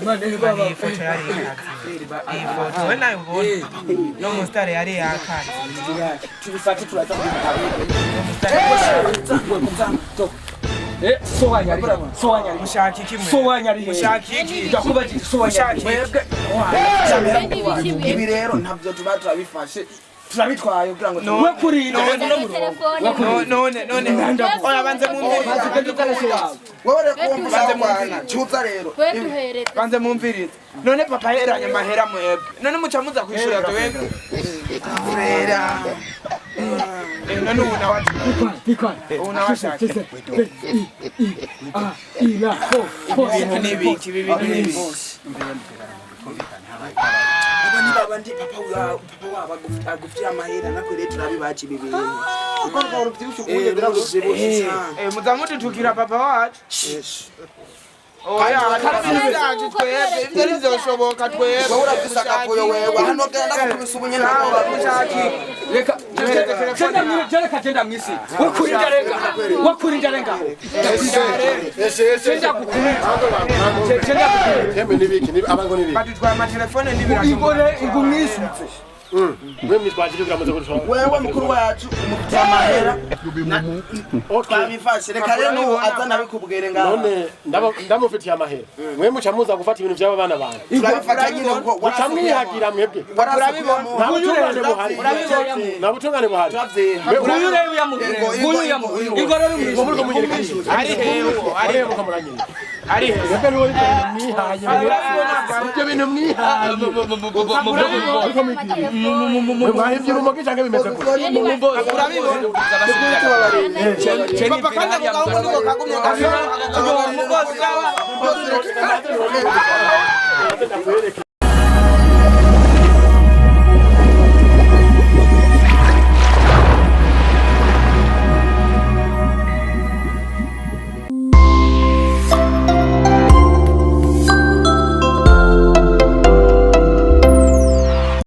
Man, iyi foto yari ikaze. Iyi foto we nayo ubona no musitari yari yakaze. Tubifate, turaza. So wanyari, so wanyari. Mushaka iki mwe? So wanyari. Mushaka iki? Ndakubajije, so wanyari? Mushaka iki? Ibi rero ntabyo tuba turabifashe, turabitwaye kugira ngo No. We kurinda None. no murongo. None oya, banze mumvirize. Wowe rero kuwumva Banze kwana cyuza rero. Twe duhereze. Banze mumvirize. None papa yeranye amahera mwebwe, none muca muza kwishura twebwe? Frera. None ubu nawe ubu nawe ashaka ibintu n'ibiki? Ibi bintu n'ibiki? Aba ni babandi papa wa papa wabo agufitiye amahera, natwe rero turabibaca ibi bintu. Uko rwaba rubyibushye ubuye birarubyibushye cyane. Muza mudutukira papa wacu. Oya, ibintu byacu twebwe ibyo ntivyoshoboka twebwe. Wowe urafise akavuyo wewe, hano genda ndakubise ubunyene. Mushaka iki? Reka reka genda mwisi. We kurinda renga, we kurinda renga. Genda kukurinda, genda kukurinda. Yemwe nibiki abango nibiki? Badutwaye amatelefone n'ibirato. Igore igumwisutse. Mwe mwitwaje kugira muze gutwara. Wewe mukuru wacu umufitiye amahera, twabifashe. Reka rero n'ubu aza nabikubwire ngaho. None ndamufitiye amahera, mwe muca muza gufata ibintu by'aba bana banjye? Turabifata nyine kuko Muca mwihagira mwebwe? Nta butungane buhari, nta butungane buhari. Nguyu rero uyamuhe, nguyu uyamuhe, igore Ngo muriko rumwisutse. munyereka? Ari hewe, ari Ari muko muranyereka? Ari hewe? Mwebwe niwe mwihaye ibyo bintu mwihaye, muriko mwigira mwe mwahivye urumogi canke bimeze gute? Urabibona papa, kandi ako gahungu niko kagumye gashora. Ndakwereke.